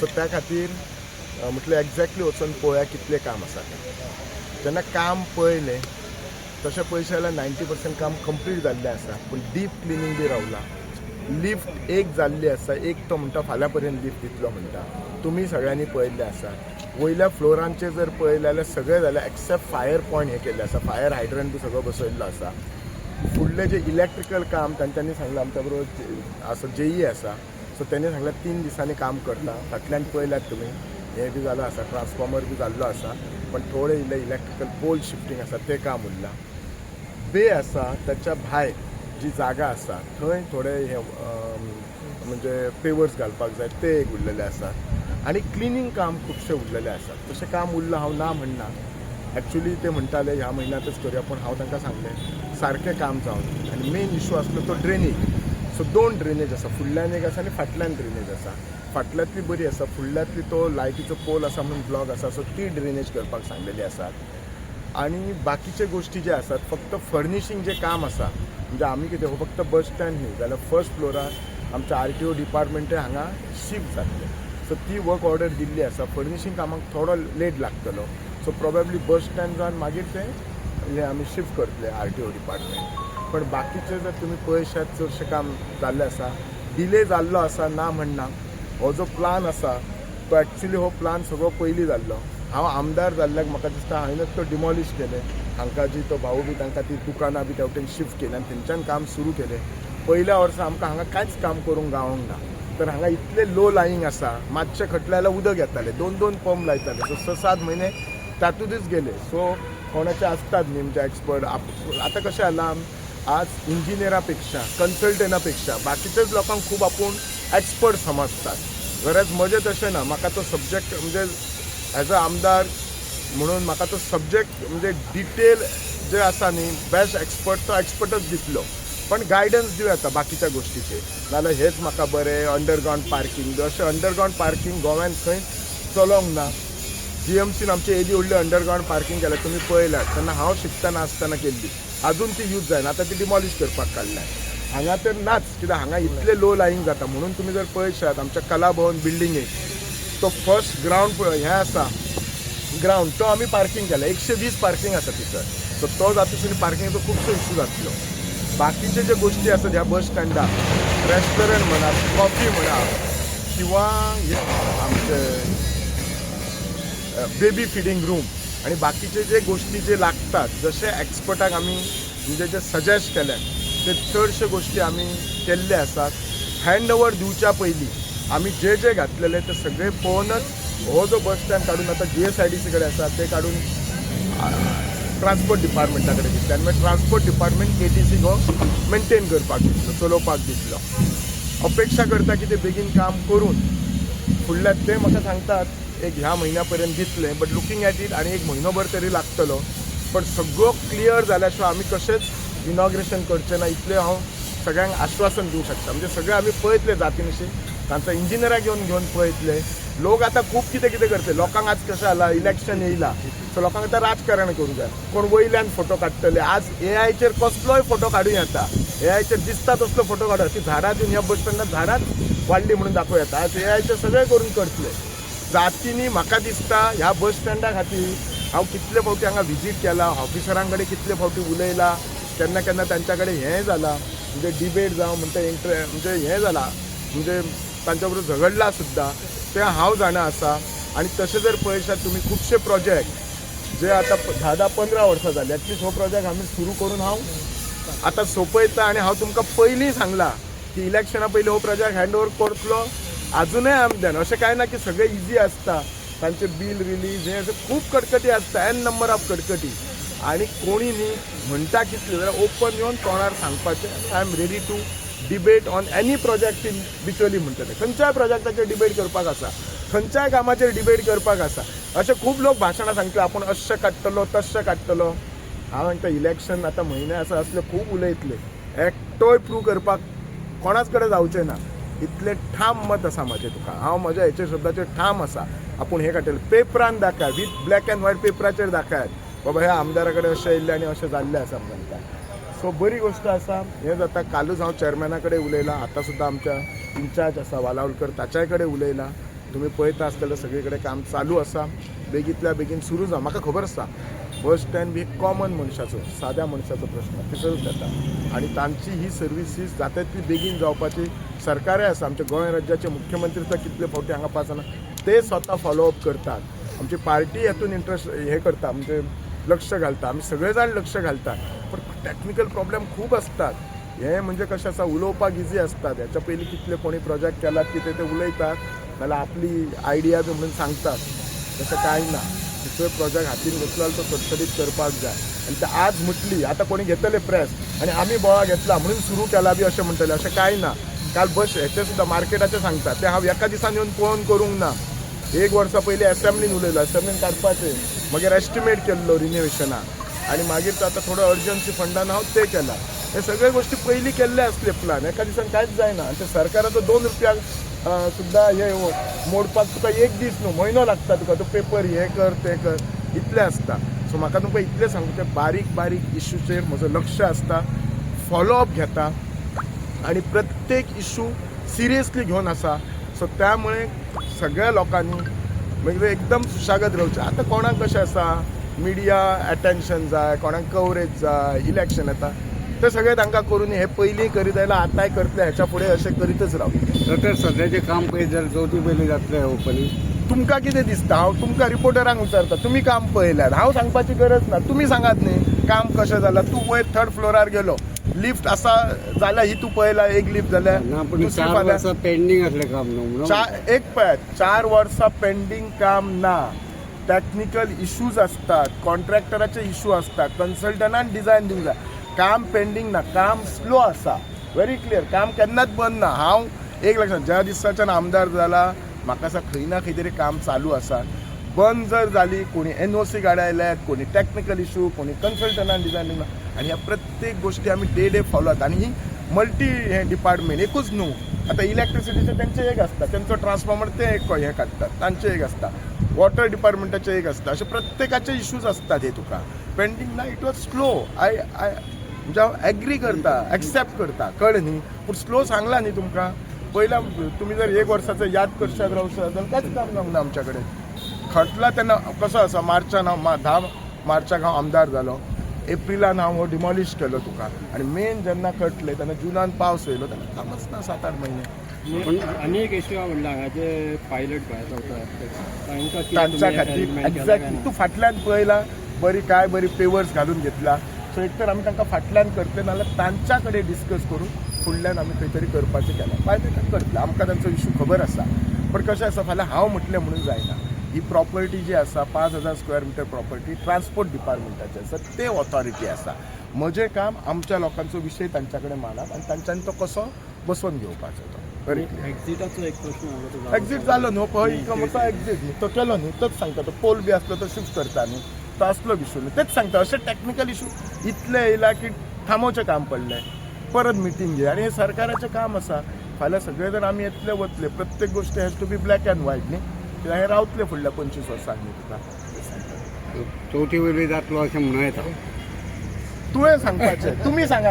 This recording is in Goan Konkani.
सो त्या खातीर म्हटलें एग्जॅक्टली वचून पळोवया कितलें काम आसा तें. जेन्ना काम पळयलें तशें पळयशें जाल्यार 90% काम कंप्लीट जाल्लें आसा, पूण डीप क्लिनींग बी रावलां. लिफ्ट एक जाल्ली आसा, एक तो म्हणटा फाल्यां पर्यंत लिफ्ट दितलो म्हणटा. तुमी सगळ्यांनी पळयल्लें आसा. वयल्या फ्लोरांचेर जर पळयलें जाल्यार सगळें जालें एक्सेप्ट फायर पॉयंट हें केल्लें आसा. फायर हायड्रंट बी सगळो बसयल्लो आसा. फुडलें जें इलेक्ट्रिकल काम तांच्यांनी सांगलां, आमच्या बरोबर आसा जेई आसा, सो तेणी सांगलें 3 दिसांनी काम करता. फाटल्यान पळयल्यात तुमी, हें बी जालां आसा, ट्रान्सफॉर्मर बी जाल्लो आसा, पण थोडें इल्लें इलेक्ट्रिकल पोल शिफ्टींग आसा, तें काम उरलां. बे आसा त्याच्या भायर जी जागा आसा थंय थोडे हे म्हणजे पेवर्स घालपाक जाय, ते एक उरलेले आसा आनी क्लिनींग काम खुबशें उरलेलें आसा. तशें काम उरलां, हांव ना म्हणना. एक्चुली ते म्हणटाले ह्या म्हयन्यांतच करुया, पूण हांव तांकां सांगलें सारकें काम जावन. आनी मेन इशू आसलो तो ड्रेनेज. सो दोन ड्रेनेज आसा, फुडल्यान एक आसा आनी फाटल्यान ड्रेनेज आसा. फाटल्यांतली बरी आसा, फुडल्यांतली तो लायटीचो पोल आसा म्हणून ब्लॉक आसा. सो ती ड्रेनेज करपाक सांगलेली आसा. आनी बाकीचे गोश्टी जे आसात, फक्त फर्निशींग जे काम आसा, म्हणजे आमी कितें, हो फक्त बस स्टँड न्ही जाल्यार फर्स्ट फ्लोरार आमच्या आरटीओ डिपार्टमेंटय हांगा शिफ्ट जातलें. सो ती वर्क ऑर्डर दिल्ली आसा. फर्निशींग कामाक थोडो लेट लागतलो. सो प्रोबेबली बस स्टँड जावन मागीर तें हें आमी शिफ्ट करतले आरटीओ डिपार्टमेंट. पण बाकीचे जर तुमी पळयशात, चडशें काम जाल्लें आसा. डिले जाल्लो आसा, ना म्हणना. हो जो प्लान आसा तो एक्चुली हो प्लान सगळो पयलीं जाल्लो. हांव आमदार जाल्ल्याक म्हाका दिसता हांवेंच तो डिमॉलिश केलें. हांकां जी तो भाऊ बी तांकां ती दुकानां बी त्या वटेन शिफ्ट केली आनी थंयच्यान काम सुरू केलें. पयल्या वर्सा आमकां हांगा कांयच काम करूंक गावोंक ना. तर हांगा इतलें लो लायींग आसा, मातशें खटलें जाल्यार उदक येतालें, दोन दोन पंप लायताले. सो 6-7 म्हयने तातूंतच गेले. सो कोणाचे आसतात न्ही म्हणजे एक्सपर्ट. आतां कशें जालां, आज इंजिनियरा पेक्षा, कन्सल्टंटा पेक्षा बाकीच्याच लोकांक खूब आपूण एक्सपर्ट समजतात. वरज म्हजें तशें ना. म्हाका तो सब्जेक्ट म्हणजे एज अ आमदार म्हणून म्हाका तो सब्जेक्ट म्हणजे डिटेल जे आसा न्ही, बेस्ट एक्सपर्ट तो एक्सपर्टच दितलो, पण गायडन्स दिवं येता बाकीच्या गोश्टीचेर. नाजाल्यार हेच म्हाका बरें अंडरग्रावंड पार्कींग, अशें अंडरग्रावंड पार्कींग गोव्यान खंय चलोंक ना. जीएमसीन आमची येदी व्हडली अंडरग्रावंड पार्कींग केल्या, तुमी पळयल्यात तेन्ना, हांव शिकतना आसतना केल्ली. अजून ती यूज जायना. आतां ती डिमॉलिश करपाक काडल्या. हांगा तर नाच, कित्याक हांगा इतले लो लायींग जाता म्हणून. तुमी जर पळयशात आमच्या कला भवन बिल्डिंगेक तो फर्स्ट ग्रावंड हें आसा, ग्रावंड तो आमी पार्कींग केला. 120 पार्कींग आसा थिंयसर. सो तो जाता पार्किंगाचो खुबसो इशू जातलो. बाकीचे जे गोश्टी आसात ह्या बस स्टँडार, रेस्टॉरंट म्हणा, कॉफी म्हणा किंवा हे आमचे बेबी फिडींग रूम आणि बाकीचे जे गोष्टी जे लागतात, जशे एक्सपर्टाक आमी म्हणजे जे सजेस्ट केल्यात, ते चडश्यो गोश्टी आमी केल्ले आसात. हँड ओवर दिवच्या पयलीं आमी जे जे घातलेले ते सगळे पळोवनच हो जो बस स्टँड काडून आतां जीएसआयडीसी कडेन आसा, ते काडून ट्रान्सपोर्ट डिपार्टमेंटा कडेन दितले आनी मागीर ट्रान्सपोर्ट डिपार्टमेंट केटीसीक हो मेंटेन करपाक दितलो, चलोवपाक दितलो. अपेक्षा करता की ते बेगीन काम करून फुडल्या, ते म्हाका सांगतात एक ह्या म्हयन्या पर्यंत दितले, बट लुकींग एट it आनी एक म्हयनोभर तरी लागतलो. पण सगळो क्लियर जाल्या शिवाय आमी कशेंच इनॉग्रेशन करचें ना, इतलें हांव सगळ्यांक आश्वासन दिवंक शकता. म्हणजे सगळें आमी पळयतले जातीनिशी, तांचो इंजिनियराक येवन घेवन पळयतले. लोक आतां खूब कितें कितें करतले. लोकांक आज कशें जाला, इलेक्शन येयला, सो लोकांक आतां राजकारण करूंक जाय. कोण वयल्यान फोटो काडटले. आज एआयचेर कसलोय फोटो काडूं येता. एआयचेर दिसता तसलो फोटो काडूं, ती झाडां दिवन ह्या बस स्टँडार झाडांच वाडली म्हणून दाखोवं येता. आज एआयचेर सगळें करून करतले. जातींनी म्हाका दिसता ह्या बस स्टँडा खातीर हांव कितले फावटी हांगा विजीट केला, ऑफिसरां कडेन कितले फावटी उलयला, केन्ना केन्ना तांच्या कडेन हें जाला, म्हणजे डिबेट जावं म्हणटा, इंटर म्हणजे हें जाला, म्हणजे तांच्या बरोबर झगडला सुद्दां, तें हांव जाणा आसा. आनी तशें जर पळयशात तुमी, खुबशे प्रोजेक्ट जे आतां 10-10 15 वर्सां जाली, एटलिस्ट हो प्रोजेक्ट आमी सुरू करून हांव आतां सोंपयता. आनी हांव तुमकां पयलीं सांगलां की इलेक्शना पयलीं हो प्रोजेक्ट हँड ओवर करतलो. अजुनय आमी देन अशें कांय ना की सगळें इजी आसता. तांचे बील रिलीज हें अशें खूब कटकटी आसता, एन नंबर ऑफ कटकटी. आनी कोणी न्ही म्हणटा कितले जाल्यार ओपन येवन तोंडार सांगपाचें, I am ready to debate on any project in Bicholim म्हणटा ते. खंयच्याय प्रोजेक्टाचेर डिबेट करपाक आसा, खंयच्याय कामाचेर डिबेट करपाक आसा. अशे खूब लोक भाशणां सांगतले, आपूण अशें काडटलो, तशें काडटलो. हांव सांगता, इलेक्शन आतां म्हयने आसा, असले खूब उलयतले. एकटोय प्रूव करपाक कोणाच कडेन जावचें ना, इतलें ठाम मत आसा म्हाजें तुका. हांव म्हज्या हेचेर शब्दाचेर ठाम आसा. आपूण हें काडटलें, पेपरान दाखय, विथ ब्लॅक अँड व्हायट पेपराचेर दाखयात, बाबा ह्या आमदारा कडेन अशें येयल्लें आनी अशें जाल्लें आसा म्हणटा. सो बरी गोश्ट आसा, हें जाता. कालूच हांव चेअरमॅना कडेन उलयलां. आतां सुद्दां आमच्या इन्चार्ज आसा वालावलकर, ताच्याय कडेन उलयलां. तुमी पळयता आसतले सगळे कडेन काम चालू आसा. बेगींतल्या बेगीन सुरू जावं. म्हाका खबर आसा, बस स्टँड बी कॉमन मनशाचो, साद्या मनशाचो प्रश्न थंयसरूच येता आनी तांची ही सर्विसीस जाता तितली बेगीन जावपाची सरकारय आसा. आमच्या गोंय राज्याचे मुख्यमंत्री तर कितले फावटी हांगा पासना, ते स्वता फॉलोअप करतात. आमची पार्टी हातून इंट्रस्ट हे करता, म्हणजे लक्ष घालता. आमी सगळे जाण लक्ष घालतात, पण टॅक्निकल प्रॉब्लेम खूब असतात. हे म्हणजे कशें आसा, उलोवपाक इजी आसतात. ह्याच्या पयलीं कितले कोणी प्रोजेक्ट केलात कितें ते उलयतात, नाल्यार आपली आयडिया बी म्हणून सांगतात. तशें कांय ना. दुसरो प्रोजेक्ट हातीन घेतलो जाल्यार तो सडसडीत करपाक जाय. आनी ते आज म्हटली, आतां कोणी घेतले प्रेस आनी आमी बोळा घेतला म्हणून सुरू केला बी अशें म्हणटले, अशें कांय ना. काल बस हेचे सुद्दां मार्केटाचें सांगता, ते हांव एका दिसान येवन पळोवन करूंक ना. एक वर्सा पयलीं एसेंब्लीन उलयलो, एसेंब्लीन काडपाचें, मागीर एस्टिमेट केल्लो रिनोवेशनाक आनी मागीर तो आतां थोडो अर्जन्सी फंडान हांव ते केला. हे सगळे गोष्टी पयलीं केल्ले आसले प्लान. एका दिसान कांयच जायना. आनी ते सरकाराचो 2 रुपया सुद्दां हे मोडपाक तुका एक दीस न्हू, म्हयनो लागता तुका. तो पेपर हे कर, ते कर, इतलें आसता. सो म्हाका तुमकां इतलें सांगू, बारीक बारीक इश्यूचेर म्हजो लक्ष आसता, फॉलोअप घेता आणि प्रत्येक इशू सिरियसली घेवन आसा. सो त्यामुळे सगळ्या लोकांनी म्हणजे एकदम सुशागत रावचें. आतां कोणाक कशें आसा, मिडिया अटेन्शन जाय, कोणाक कवरेज जाय, इलेक्शन येता, ते सगळें तांकां करून हे पयलीं करीत आयला, आतांय करतले, ह्याच्या फुडें अशें करीतच रावतले. तर सध्याचें काम पळयत जाल्यार चवथी पयलीं जातलें ओपनिंग? तुमकां कितें दिसता? हांव तुमकां रिपोर्टरांक विचारता, तुमी काम पळयल्यात, हांव सांगपाची गरज ना. तुमी सांगात न्ही काम कशें जालां. तूं वयर थर्ड फ्लोरार गेलो, लिफ्ट आसा जाल्यार ही तूं पळयला, एक लिफ्ट जाल्यार ना, पूण दुसरी 4 फाल्यां वर्सां पेंडींग आसलें काम न्हू म्हणून. चार एक पळयात, 4 वर्सां पेंडींग काम ना. टॅक्निकल इश्यूज असतात, कॉन्ट्रॅक्टराचे इश्यू असतात, कन्सल्टंटान डिझायन दिवंक जाय. काम पेंडींग ना, काम स्लो आसा, व्हेरी क्लियर. काम केन्नाच बंद ना. हांव एक लक्षात, ज्या दिसाच्यान आमदार जाला म्हाका आसा खंय ना खंय तरी काम चालू आसा. बंद जर जाली, कोणी एनओसी काडायल्यात, कोणी टॅक्निकल इशू, कोणी कन्सल्टंटान डिझायन दिवंक ना. आनी ह्या प्रत्येक गोष्टी आमी डे डे फॉलो जाता. आनी ही मल्टी हे डिपार्टमेंट एकूच न्हू. आतां इलेक्ट्रिसिटीचे तेंचे एक आसता, तेंचो ट्रान्सफॉर्मर ते एक हे काडटात, तांचे एक आसता, वॉटर डिपार्टमेंटाचे एक आसता, अशे प्रत्येकाचे इश्यूज आसतात. हे तुका पेंडींग ना, it was slow. I I म्हणजे हांव एग्री करता, एक्सेप्ट करता, कळ्ळें न्ही? पूण स्लो सांगला न्ही तुमकां पयल्या. तुमी जर एक वर्साचो याद करशात रावशात जाल्यार कांयच काम जावंक ना आमच्या कडेन. खटला तेन्ना कसो आसा, मार्चान हांव, 10 मार्चाक हांव आमदार जालो, एप्रिलान हांव हो डिमॉलिश केलो तुका. आनी मेन जेन्ना कटले तेन्ना जुनान पावस येयलो, तेन्ना कामच ना 7-8 म्हयने. पण आनी एक इश्यू म्हणला, हांगाचे पायलट भायर रावतात तांकां कितें तांच्या तुमी खातीर arrangement केलां काय एक्झॅक्टली ना? तूं फाटल्यान पळयला, बरी काय बरी पेवर्स घालून घेतला. सो एक तर आमी तांकां फाटल्यान करतले, नाल्यार तांच्या कडेन डिस्कस करून फुडल्यान आमी खंय तरी करपाचें केलां. पायलटाक करतले, आमकां तांचो इशू खबर आसा. पण कशें आसा, फाल्यां हांव म्हटलें म्हणून जायना. ही प्रॉपर्टी जी आसा, 5000 स्क्वेअर मिटर प्रॉपर्टी ट्रान्सपोर्ट डिपार्टमेंटाची आसा, ते ऑथॉरिटी आसा. म्हजें काम आमच्या लोकांचो विशय तांच्या कडेन मांडप आनी तांच्यांनी तो कसो बसोवन घेवपाचो तो. Very clear. एक्झिटाचो एक प्रश्न आसलो तो जालो. एक्झिट जालो न्हू पळय, इतको एक्झिट न्ही तो केलो न्ही, तोच सांगता. तो पोल बी आसलो तो शिफ्ट करता न्ही, तो आसलो इशू न्ही, तेच सांगता. अशे टॅक्निकल इशू इतले येयला की थांबोवचें काम पडलें, परत मिटींग घे. आनी हें सरकाराचें काम आसा. फाल्यां सगळे जाण आमी येतले वतले, प्रत्येक गोश्ट has to be black and white न्ही, कित्याक हें रावतलें फुडल्या 25 वर्सांक न्ही तुका. तें सांगता. चवथी पयलीं जातलो अशें म्हणूं येता. तुवें सांगपाचें, तुमी सांगात.